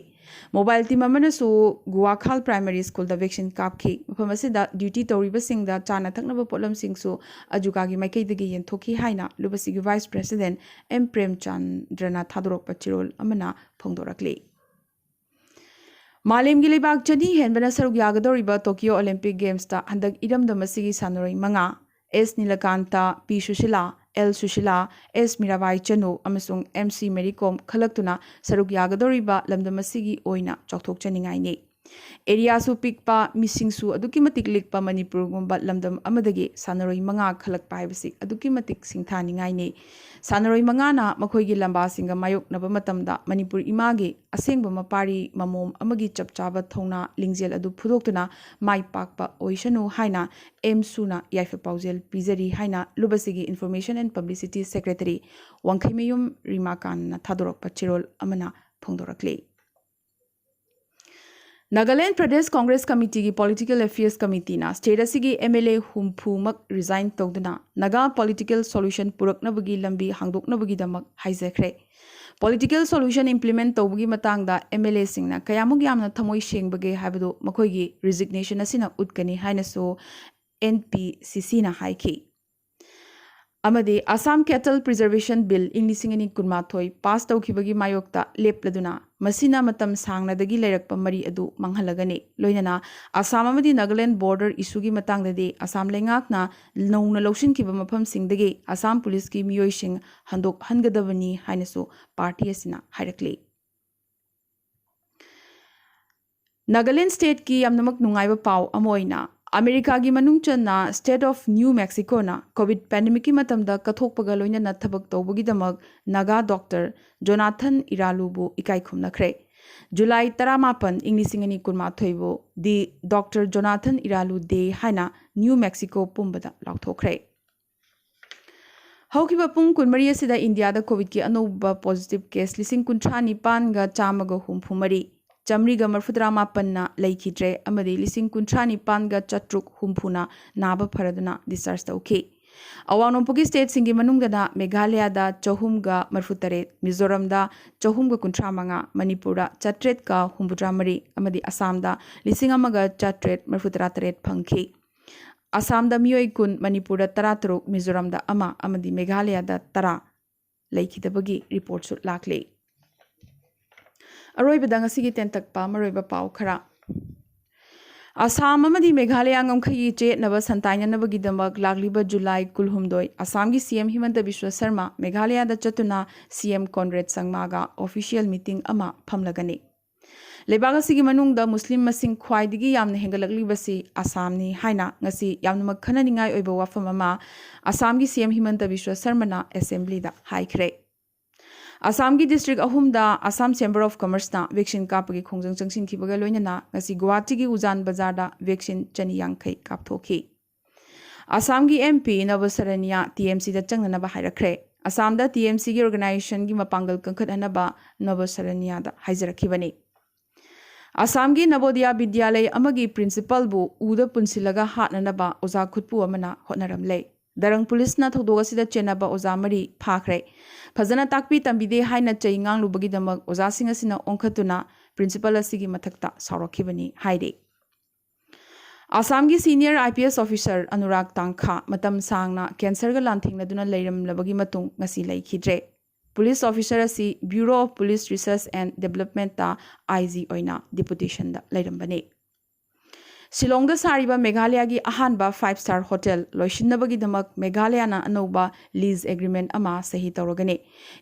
ꯃꯣꯕꯥꯏꯜ ꯇꯤꯝ ꯑꯃꯅꯁꯨ ꯒꯨꯋꯥꯈꯥꯜ ꯄ꯭ꯔꯥꯏꯃꯥꯔꯤ ꯁ꯭ꯀꯨꯜꯗ ꯚꯦꯛꯁꯤꯟ ꯀꯥꯞꯈꯤ꯫ ꯃꯐꯝ ꯑꯁꯤꯗ ꯗ꯭ꯌꯨꯇꯤ ꯇꯧꯔꯤꯕꯁꯤꯡꯗ ꯆꯥꯅ ꯊꯛꯅꯕ ꯄꯣꯠꯂꯝꯁꯤꯡꯁꯨ ꯑꯖꯨꯀꯥꯒꯤ ꯃꯥꯏꯀꯩꯗꯒꯤ ꯌꯦꯟꯊꯣꯛꯈꯤ ꯍꯥꯏꯅ ꯂꯨꯕꯁꯤꯒꯤ ꯚꯥꯏꯁ ꯄ꯭ꯔꯦꯁꯤꯗꯦꯟ ꯑꯦꯝ ꯄ꯭ꯔꯦꯝꯆꯟꯗ꯭ꯔꯅ ꯊꯥꯗꯣꯔꯛꯄ ꯆꯦꯔꯣꯜ ꯑꯃꯅ ꯐꯣꯡꯗꯣꯔꯛꯂꯤ꯫ ꯃꯥꯂꯦꯝꯒꯤ ꯂꯩꯕꯥꯛ ꯆꯅꯤ ꯍꯦꯟꯕꯅ ꯁꯔꯨꯛ ꯌꯥꯒꯗꯧꯔꯤꯕ ꯇꯣꯀꯤꯌꯣ ꯑꯣꯂꯤꯝꯄꯤꯛ ꯒꯦꯝꯁꯇ ꯍꯟꯗꯛ ꯏꯔꯝꯗꯝ ꯑꯁꯤꯒꯤ ꯁꯥꯟꯅꯔꯣꯏ ꯃꯉꯥ, ꯑꯦꯁ ꯅꯤꯂꯀꯥꯟꯇ, ꯄꯤ ꯁꯨꯁꯤꯂꯥ, ꯑꯦꯜ ꯁꯨꯁꯤꯂꯥ, ꯑꯦꯁ ꯃꯤꯔꯥꯕꯥꯏ ꯆꯅꯨ ꯑꯃꯁꯨꯡ ꯑꯦꯝ ꯁꯤ ꯃꯦꯔꯤ ꯀꯣꯝ ꯈꯜꯂꯛꯇꯨꯅ ꯁꯔꯨꯛ ꯌꯥꯒꯗꯧꯔꯤꯕ ꯂꯝꯗꯝ ꯑꯁꯤꯒꯤ ꯑꯣꯏꯅ ꯆꯥꯎꯊꯣꯛꯆꯅꯤꯡꯉꯥꯏꯅꯤ꯫ ꯑꯦꯔꯤꯌꯥꯁꯨ ꯄꯤꯛꯄ, ꯃꯤꯁꯤꯡꯁꯨ ꯑꯗꯨꯛꯀꯤ ꯃꯇꯤꯛ ꯂꯤꯛꯄ ꯃꯅꯤꯄꯨꯔꯒꯨꯝꯕ ꯂꯝꯗꯝ ꯑꯃꯗꯒꯤ ꯁꯥꯟꯅꯔꯣꯏ ꯃꯉꯥ ꯈꯜꯂꯛꯄ ꯍꯥꯏꯕꯁꯤ ꯑꯗꯨꯛꯀꯤ ꯃꯇꯤꯛ ꯁꯤꯡꯊꯥꯅꯤꯡꯉꯥꯏꯅꯤ꯫ ꯁꯥꯟꯅꯔꯣꯏ ꯃꯉꯥꯅ ꯃꯈꯣꯏꯒꯤ ꯂꯝꯕꯥꯁꯤꯡꯒ ꯃꯥꯌꯣꯛꯅꯕ ꯃꯇꯝꯗ ꯃꯅꯤꯄꯨꯔ ꯏꯃꯥꯒꯤ ꯑꯁꯦꯡꯕ ꯃꯄꯥꯔꯤ ꯃꯃꯣꯝ ꯑꯃꯒꯤ ꯆꯞ ꯆꯥꯕ ꯊꯧꯅꯥ ꯂꯤꯡꯖꯦꯜ ꯑꯗꯨ ꯐꯨꯗꯣꯛꯇꯨꯅ ꯃꯥꯏ ꯄꯥꯛꯄ ꯑꯣꯏꯁꯅꯨ ꯍꯥꯏꯅ ꯑꯦꯝ ꯁꯨꯅ ꯌꯥꯏꯐ ꯄꯥꯎꯖꯦꯜ ꯄꯤꯖꯔꯤ ꯍꯥꯏꯅ ꯂꯨꯕꯁꯤꯒꯤ Information and Publicity Secretary ꯋꯥꯡꯈꯩꯃꯌꯨꯝ ꯔꯤꯃꯥꯀꯥꯟꯅ ꯊꯥꯗꯣꯔꯛꯄ ꯆꯦꯔꯣꯜ ꯑꯃꯅ ꯐꯣꯡꯗꯣꯔꯛꯂꯤ꯫ ꯅꯥꯒꯥꯂꯦꯟ ꯄ꯭ꯔꯗꯦꯁ ꯀꯣꯡꯒ꯭ꯔꯦꯁ ꯀꯃꯤꯇꯤꯒꯤ ꯄꯣꯂꯤꯇꯤꯀꯦꯜ ꯑꯦꯐꯤꯌꯔꯁ ꯀꯃꯤꯇꯤꯅ ꯁ꯭ꯇꯦꯠ ꯑꯁꯤꯒꯤ ꯑꯦꯝ ꯑꯦꯜ ꯑꯦ ꯍꯨꯝꯐꯨꯃꯛ ꯔꯤꯖꯥꯏꯟ ꯇꯧꯗꯨꯅ ꯅꯥꯒꯥ ꯄꯣꯂꯤꯇꯤꯀꯦꯜ ꯁꯣꯂꯨꯁꯟ ꯄꯨꯔꯛꯅꯕꯒꯤ ꯂꯝꯕꯤ ꯍꯥꯡꯗꯣꯛꯅꯕꯒꯤꯗꯃꯛ ꯍꯥꯏꯖꯈ꯭ꯔꯦ꯫ ꯄꯣꯂꯤꯇꯤꯀꯦꯜ ꯁꯣꯂꯨꯁꯟ ꯏꯝꯄ꯭ꯂꯤꯃꯦꯟ ꯇꯧꯕꯒꯤ ꯃꯇꯥꯡꯗ ꯑꯦꯝ ꯑꯦꯜ ꯑꯦꯁꯤꯡꯅ ꯀꯌꯥꯃꯨꯛ ꯌꯥꯝꯅ ꯊꯃꯣꯏ ꯁꯦꯡꯕꯒꯦ ꯍꯥꯏꯕꯗꯨ ꯃꯈꯣꯏꯒꯤ ꯔꯤꯖꯤꯒꯅꯦꯁꯟ ꯑꯁꯤꯅ ꯎꯠꯀꯅꯤ ꯍꯥꯏꯅꯁꯨ ꯑꯦꯟ ꯄꯤ ꯁꯤ ꯁꯤꯅ ꯍꯥꯏꯈꯤ꯫ ꯑꯃꯗꯤ ꯑꯁꯥꯝ ꯀꯦꯇꯜ ꯄ꯭ꯔꯤꯖꯔꯕꯦꯁꯟ ꯕꯤꯜ ꯏꯪ ꯂꯤꯁꯤꯡ ꯑꯅꯤ ꯀꯨꯟꯃꯥꯊꯣꯏ ꯄꯥꯁ ꯇꯧꯈꯤꯕꯒꯤ ꯃꯥꯌꯣꯛꯇ ꯂꯦꯞꯂꯗꯨꯅ ꯃꯁꯤꯅ ꯃꯇꯝ ꯁꯥꯡꯅꯗꯒꯤ ꯂꯩꯔꯛꯄ ꯃꯔꯤ ꯑꯗꯨ ꯃꯥꯡꯍꯜꯂꯒꯅꯤ꯫ ꯂꯣꯏꯅꯅ ꯑꯁꯥꯝ ꯑꯃꯗꯤ ꯅꯥꯒꯥꯂꯦꯟ ꯕꯣꯔꯗꯔ ꯏꯁꯨꯒꯤ ꯃꯇꯥꯡꯗꯗꯤ ꯑꯁꯥꯝ ꯂꯩꯉꯥꯛꯅ ꯅꯧꯅ ꯂꯧꯁꯤꯟꯈꯤꯕ ꯃꯐꯝꯁꯤꯡꯗꯒꯤ ꯑꯁꯥꯝ ꯄꯨꯂꯤꯁꯀꯤ ꯃꯤꯑꯣꯏꯁꯤꯡ ꯍꯟꯗꯣꯛꯍꯟꯒꯗꯕꯅꯤ ꯍꯥꯏꯅꯁꯨ ꯄꯥꯔꯇꯤ ꯑꯁꯤꯅ ꯍꯥꯏꯔꯛꯂꯤ꯫ ꯅꯥꯒꯥꯂꯦꯟ ꯁ꯭ꯇꯦꯠꯀꯤ ꯌꯥꯝꯅꯃꯛ ꯅꯨꯡꯉꯥꯏꯕ ꯄꯥꯎ ꯑꯃ ꯑꯣꯏꯅ, ꯑꯃꯦꯔꯤꯀꯥꯒꯤ ꯃꯅꯨꯡ ꯆꯟꯅ ꯁ꯭ꯇꯦꯠ ꯑꯣꯐ ꯅ꯭ꯌꯨ ꯃꯦꯛꯁꯤꯀꯣꯅ ꯀꯣꯚꯤꯗ ꯄꯦꯟꯗꯦꯃꯤꯛꯀꯤ ꯃꯇꯝꯗ ꯀꯠꯊꯣꯛꯄꯒ ꯂꯣꯏꯅꯅ ꯊꯕꯛ ꯇꯧꯕꯒꯤꯗꯃꯛ ꯅꯥꯒꯥ ꯗꯣꯛꯇꯔ ꯖꯣꯅꯥꯊꯟ ꯏꯔꯥꯂꯨꯕꯨ ꯏꯀꯥꯏ ꯈꯨꯝꯅꯈ꯭ꯔꯦ꯫ ꯖꯨꯂꯥꯏ ꯇꯔꯥꯃꯥꯄꯟ, ꯏꯪ ꯂꯤꯁꯤꯡ ꯑꯅꯤ ꯀꯨꯟꯃꯥꯊꯣꯏꯕꯨ ꯗꯤ ꯗꯣꯛꯇꯔ ꯖꯣꯅꯥꯊꯟ ꯏꯔꯥꯂꯨ ꯗꯦ ꯍꯥꯏꯅ ꯅ꯭ꯌꯨ ꯃꯦꯛꯁꯤꯀꯣ ꯄꯨꯝꯕꯗ ꯂꯥꯎꯊꯣꯛꯈ꯭ꯔꯦ꯫ ꯍꯧꯈꯤꯕ ꯄꯨꯡ ꯀꯨꯟꯃꯔꯤ ꯑꯁꯤꯗ ꯏꯟꯗꯤꯌꯥꯗ ꯀꯣꯚꯤꯗꯀꯤ ꯑꯅꯧꯕ ꯄꯣꯖꯤꯇꯤꯚ ꯀꯦꯁ ꯂꯤꯁꯤꯡ ꯀꯨꯟꯊ꯭ꯔꯥ ꯅꯤꯄꯥꯟꯒ ꯆꯥꯝꯃꯒ ꯍꯨꯝꯐꯨ ꯃꯔꯤ, ꯆꯥꯝꯃꯔꯤꯒ ꯃꯔꯤꯐꯨꯇꯔꯥ ꯃꯥꯄꯟꯅ ꯂꯩꯈꯤꯗ꯭ꯔꯦ ꯑꯃꯗꯤ ꯂꯤꯁꯤꯡ ꯀꯨꯟꯊ꯭ꯔꯥ ꯅꯤꯄꯥꯟꯒ ꯆꯥꯇ꯭ꯔꯨꯛ ꯍꯨꯝꯐꯨꯅ ꯅꯥꯕ ꯐꯔꯗꯨꯅ ꯗꯤꯁꯆꯥꯔꯖ ꯇꯧꯈꯤ꯫ ꯑꯋꯥꯡ ꯅꯣꯡꯄꯣꯛꯀꯤ ꯁ꯭ꯇꯦꯠꯁꯤꯡꯒꯤ ꯃꯅꯨꯡꯗꯅ ꯃꯦꯘꯥꯂꯌꯥꯗ ꯆꯍꯨꯝꯒ ꯃꯔꯤꯐꯨꯇꯔꯦꯠ, ꯃꯤꯖꯣꯔꯥꯝꯗ ꯆꯍꯨꯝꯒ ꯀꯨꯟꯊ꯭ꯔꯥ ꯃꯉꯥ, ꯃꯅꯤꯄꯨꯔꯗ ꯆꯥꯇ꯭ꯔꯦꯠꯀ ꯍꯨꯝꯐꯨꯇꯔꯥ ꯃꯔꯤ ꯑꯃꯗꯤ ꯑꯁꯥꯝꯗ ꯂꯤꯁꯤꯡ ꯑꯃꯒ ꯆꯥꯇ꯭ꯔꯦꯠ ꯃꯔꯤꯐꯨꯇꯔꯥ ꯇꯔꯦꯠ ꯐꯪꯈꯤ꯫ ꯑꯁꯥꯝꯗ ꯃꯤꯑꯣꯏ ꯀꯨꯟ, ꯃꯅꯤꯄꯨꯔꯗ ꯇꯔꯥꯇꯔꯨꯛ, ꯃꯤꯖꯣꯔꯥꯝꯗ ꯑꯃ ꯑꯃꯗꯤ ꯃꯦꯘꯥꯂꯌꯥꯗ ꯇꯔꯥ ꯂꯩꯈꯤꯗꯕꯒꯤ ꯔꯤꯄꯣꯔꯠꯁꯨ ꯂꯥꯛꯂꯤ꯫ ꯑꯔꯣꯏꯕꯗ ꯉꯁꯤꯒꯤ ꯇꯦꯟꯇꯛꯄ ꯃꯔꯨꯑꯣꯏꯕ ꯄꯥꯎ ꯈꯔ꯫ ꯑꯁꯥꯝ ꯑꯃꯗꯤ ꯃꯦꯘꯥꯂꯌꯥ ꯉꯝꯈꯩꯒꯤ ꯆꯌꯦꯠꯅꯕ ꯁꯟꯇꯥꯏꯅꯅꯕꯒꯤꯗꯃꯛ ꯂꯥꯛꯂꯤꯕ ꯖꯨꯂꯥꯏ ꯀꯨꯟꯍꯨꯝꯗꯣꯏ ꯑꯁꯥꯝꯒꯤ ꯁꯤ ꯑꯦꯝ ꯍꯤꯃꯟꯇ ꯕꯤꯁ꯭ꯋ ꯁꯔꯃ ꯃꯦꯘꯥꯂꯌꯥꯗ ꯆꯠꯇꯨꯅ ꯁꯤ ꯑꯦꯝ ꯀꯣꯟꯔꯦꯗ ꯁꯪꯃꯥꯒ ꯑꯣꯐꯤꯁꯤꯌꯦꯜ ꯃꯤꯇꯤꯡ ꯑꯃ ꯐꯝꯂꯒꯅꯤ꯫ ꯂꯩꯕꯥꯛ ꯑꯁꯤꯒꯤ ꯃꯅꯨꯡꯗ ꯃꯨꯁꯂꯤꯝ ꯃꯁꯤꯡ ꯈ꯭ꯋꯥꯏꯗꯒꯤ ꯌꯥꯝꯅ ꯍꯦꯟꯒꯠꯂꯛꯂꯤꯕꯁꯤ ꯑꯁꯥꯝꯅꯤ ꯍꯥꯏꯅ ꯉꯁꯤ ꯌꯥꯝꯅꯃꯛ ꯈꯟꯅꯅꯤꯡꯉꯥꯏ ꯑꯣꯏꯕ ꯋꯥꯐꯝ ꯑꯃ ꯑꯁꯥꯝꯒꯤ ꯁꯤ ꯑꯦꯝ ꯍꯤꯃꯟꯇ ꯕꯤꯁ꯭ꯋ ꯁꯔꯃꯅ ꯑꯦꯁꯦꯝꯕ꯭ꯂꯤꯗ ꯍꯥꯏꯈ꯭ꯔꯦ꯫ ꯑꯁꯥꯝꯒꯤ ꯗꯤꯁꯇ꯭ꯔꯤꯛ ꯑꯍꯨꯝꯗ ꯑꯁꯥꯝ ꯆꯦꯝꯕꯔ ꯑꯣꯐ ꯀꯃꯔꯁꯅ ꯚꯦꯛꯁꯤꯟ ꯀꯥꯞꯄꯒꯤ ꯈꯣꯡꯖꯪ ꯆꯪꯁꯤꯟꯈꯤꯕꯒ ꯂꯣꯏꯅꯅ ꯉꯁꯤ ꯒꯨꯋꯥꯍꯥꯇꯤꯒꯤ ꯎꯖꯥꯟ ꯕꯖꯥꯔꯗ ꯚꯦꯛꯁꯤꯟ ꯆꯅꯤ ꯌꯥꯡꯈꯩ ꯀꯥꯞꯊꯣꯛꯈꯤ꯫ ꯑꯁꯥꯝꯒꯤ ꯑꯦꯝ ꯄꯤ ꯅꯕꯁꯔꯅꯤꯌꯥ ꯇꯤ ꯑꯦꯝ ꯁꯤꯗ ꯆꯪꯅꯅꯕ ꯍꯥꯏꯔꯛꯈ꯭ꯔꯦ꯫ ꯑꯁꯥꯝꯗ ꯇꯤ ꯑꯦꯝ ꯁꯤꯒꯤ ꯑꯣꯔꯒꯅꯥꯏꯖꯦꯁꯟꯒꯤ ꯃꯄꯥꯡꯒꯜ ꯀꯟꯈꯠꯍꯟꯅꯕ ꯅꯕꯁꯔꯅꯤꯌꯥꯗ ꯍꯥꯏꯖꯔꯛꯈꯤꯕꯅꯤ꯫ ꯑꯁꯥꯝꯒꯤ ꯅꯕꯣꯗꯤꯌꯥ ꯕꯤꯗ꯭ꯌꯥꯂꯌ ꯑꯃꯒꯤ ꯄ꯭ꯔꯤꯟꯁꯤꯄꯜꯕꯨ ꯎꯗ ꯄꯨꯟꯁꯤꯜꯂꯒ ꯍꯥꯠꯅꯅꯕ ꯑꯣꯖꯥ ꯈꯨꯠꯄꯨ ꯑꯃꯅ ꯍꯣꯠꯅꯔꯝꯂꯦ꯫ ꯗꯔꯪ ꯄꯨꯂꯤꯁꯅ ꯊꯧꯗꯣꯛ ꯑꯁꯤꯗ ꯆꯦꯟꯅꯕ ꯑꯣꯖꯥ ꯃꯔꯤ ꯐꯥꯈ꯭ꯔꯦ꯫ ꯐꯖꯅ ꯇꯥꯛꯄꯤ ꯇꯝꯕꯤꯗꯦ ꯍꯥꯏꯅ ꯆꯩ ꯉꯥꯡꯂꯨꯕꯒꯤꯗꯃꯛ ꯑꯣꯖꯥꯁꯤꯡ ꯑꯁꯤꯅ ꯑꯣꯟꯈꯠꯇꯨꯅ ꯄ꯭ꯔꯤꯟꯁꯤꯄꯜ ꯑꯁꯤꯒꯤ ꯃꯊꯛꯇ ꯁꯥꯎꯔꯛꯈꯤꯕꯅꯤ ꯍꯥꯏꯔꯤ꯫ ꯑꯁꯥꯝꯒꯤ senior I P S officer Anurag ꯇꯥꯡꯈꯥ ꯃꯇꯝ ꯁꯥꯡꯅ ꯀꯦꯟꯁꯔꯒ ꯂꯥꯟꯊꯦꯡꯅꯗꯨꯅ ꯂꯩꯔꯝꯂꯕꯒꯤ ꯃꯇꯨꯡ ꯉꯁꯤ ꯂꯩꯈꯤꯗ꯭ꯔꯦ꯫ ꯄꯨꯂꯤꯁ ꯑꯣꯐꯤꯁꯔ ꯑꯁꯤ Bureau of Police Research and Developmentꯇ ꯑꯥꯏ ꯖꯤ ꯑꯣꯏꯅ ꯗꯤꯄꯨꯇꯦꯁꯟꯗ ꯂꯩꯔꯝꯕꯅꯤ꯫ ꯁꯤꯂꯣꯡꯗ ꯁꯥꯔꯤꯕ ꯃꯦꯘꯥꯂꯌꯥꯒꯤ ꯑꯍꯥꯟꯕ ꯐꯥꯏꯚ ꯁ꯭ꯇꯥꯔ ꯍꯣꯇꯦꯜ ꯂꯣꯏꯁꯤꯟꯅꯕꯒꯤꯗꯃꯛ ꯃꯦꯘꯥꯂꯌꯥꯅ ꯑꯅꯧꯕ ꯂꯤꯖ ꯑꯦꯒ꯭ꯔꯤꯃꯦꯟ ꯑꯃ ꯁꯍꯤ ꯇꯧꯔꯒꯅꯤ꯫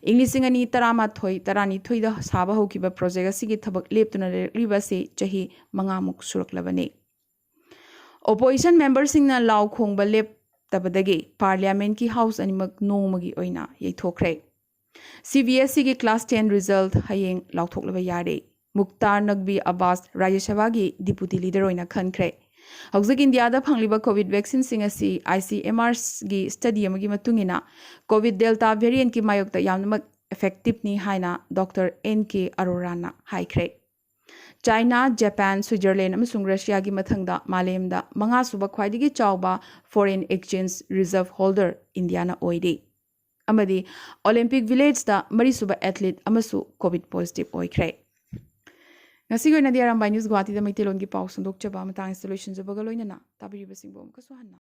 ꯏꯪ ꯂꯤꯁꯤꯡ ꯑꯅꯤ ꯇꯔꯥꯃꯥꯊꯣꯏ ꯇꯔꯥꯅꯤꯊꯣꯏꯗ ꯁꯥꯕ ꯍꯧꯈꯤꯕ ꯄ꯭ꯔꯣꯖꯦꯛ ꯑꯁꯤꯒꯤ ꯊꯕꯛ ꯂꯦꯞꯇꯨꯅ ꯂꯩꯔꯛꯂꯤꯕ ꯑꯁꯤ ꯆꯍꯤ ꯃꯉꯥꯃꯨꯛ ꯁꯨꯔꯛꯂꯕꯅꯤ꯫ ꯑꯣꯄꯣꯖꯤꯁꯟ ꯃꯦꯝꯕꯔꯁꯤꯡꯅ ꯂꯥꯎ ꯈꯣꯡꯕ ꯂꯦꯞꯇꯕꯗꯒꯤ ꯄꯥꯔꯂꯤꯌꯥꯃꯦꯟꯠꯀꯤ ꯍꯥꯎꯁ ꯑꯅꯤꯃꯛ ꯅꯣꯡꯃꯒꯤ ꯑꯣꯏꯅ ꯌꯩꯊꯣꯛꯈ꯭ꯔꯦ꯫ ꯁꯤ ꯕꯤ ꯑꯦꯁ ꯏꯒꯤ ꯀ꯭ꯂꯥꯁ ꯇꯦꯟ ꯔꯤꯖꯜꯠ ꯍꯌꯦꯡ ꯂꯥꯎꯊꯣꯛꯂꯕ ꯌꯥꯔꯦ꯫ ꯃꯨꯛꯇꯥꯔ ꯅꯛꯕꯤ ꯑꯕꯥꯁ ꯔꯥꯖ꯭ꯌ ꯁꯚꯥꯒꯤ ꯗꯤꯄꯨꯇꯤ ꯂꯤꯗꯔ ꯑꯣꯏꯅ ꯈꯟꯈ꯭ꯔꯦ꯫ ꯍꯧꯖꯤꯛ ꯏꯟꯗꯤꯌꯥꯗ ꯐꯪꯂꯤꯕ ꯀꯣꯚꯤꯗ ꯚꯦꯛꯁꯤꯟꯁꯤꯡ ꯑꯁꯤ ꯑꯥꯏ ꯁꯤ ꯑꯦꯝ ꯑꯥꯔꯒꯤ ꯁ꯭ꯇꯗꯤ ꯑꯃꯒꯤ ꯃꯇꯨꯡ ꯏꯟꯅ ꯀꯣꯚꯤꯗ ꯗꯦꯜꯇꯥ ꯚꯦꯔꯤꯌꯦꯟꯠꯀꯤ ꯃꯥꯌꯣꯛꯇ ꯌꯥꯝꯅꯃꯛ ꯏꯐꯦꯛꯇꯤꯚꯅꯤ ꯍꯥꯏꯅ ꯗꯣꯛꯇꯔ ꯑꯦꯟ ꯀꯦ ꯑꯔꯣꯔꯥꯅ ꯍꯥꯏꯈ꯭ꯔꯦ꯫ ꯆꯥꯏꯅꯥ, ꯖꯄꯥꯟ, ꯁ꯭ꯋꯤꯖꯔꯂꯦꯟ ꯑꯃꯁꯨꯡ ꯔꯁꯤꯌꯥꯒꯤ ꯃꯊꯪꯗ ꯃꯥꯂꯦꯝꯗ ꯃꯉꯥꯁꯨꯕ ꯈ꯭ꯋꯥꯏꯗꯒꯤ ꯆꯥꯎꯕ ꯐꯣꯔꯦꯟ ꯑꯦꯛꯁꯆꯦꯟꯖ ꯔꯤꯖꯔꯚ ꯍꯣꯜꯗꯔ ꯏꯟꯗꯤꯌꯥꯅ ꯑꯣꯏꯔꯤ꯫ ꯑꯃꯗꯤ ꯑꯣꯂꯤꯝꯄꯤꯛ ꯚꯤꯂꯦꯖꯇ ꯃꯔꯤꯁꯨꯕ ꯑꯦꯊꯂꯤꯠ ꯑꯃꯁꯨ ꯀꯣꯚꯤꯗ ꯄꯣꯖꯤꯇꯤꯚ ꯑꯣꯏꯈ꯭ꯔꯦ꯫ ꯉꯁꯤꯒꯤ ꯑꯣꯏꯅꯗꯤ ꯑꯔꯥꯝꯕꯥꯏ ꯅ꯭ꯌꯨꯁ ꯒꯨꯋꯥꯍꯥꯇꯤꯗ ꯃꯩꯇꯩꯂꯣꯟꯒꯤ ꯄꯥꯎ ꯁꯟꯗꯣꯛꯆꯕ ꯃꯇꯥꯡ ꯑꯁꯤꯗ ꯂꯣꯏꯁꯤꯟꯖꯕꯒ ꯂꯣꯏꯅꯅ ꯇꯥꯕꯤꯔꯤꯕꯁꯤꯡꯕꯨ ꯑꯃꯨꯛꯀꯁꯨ ꯍꯟꯅ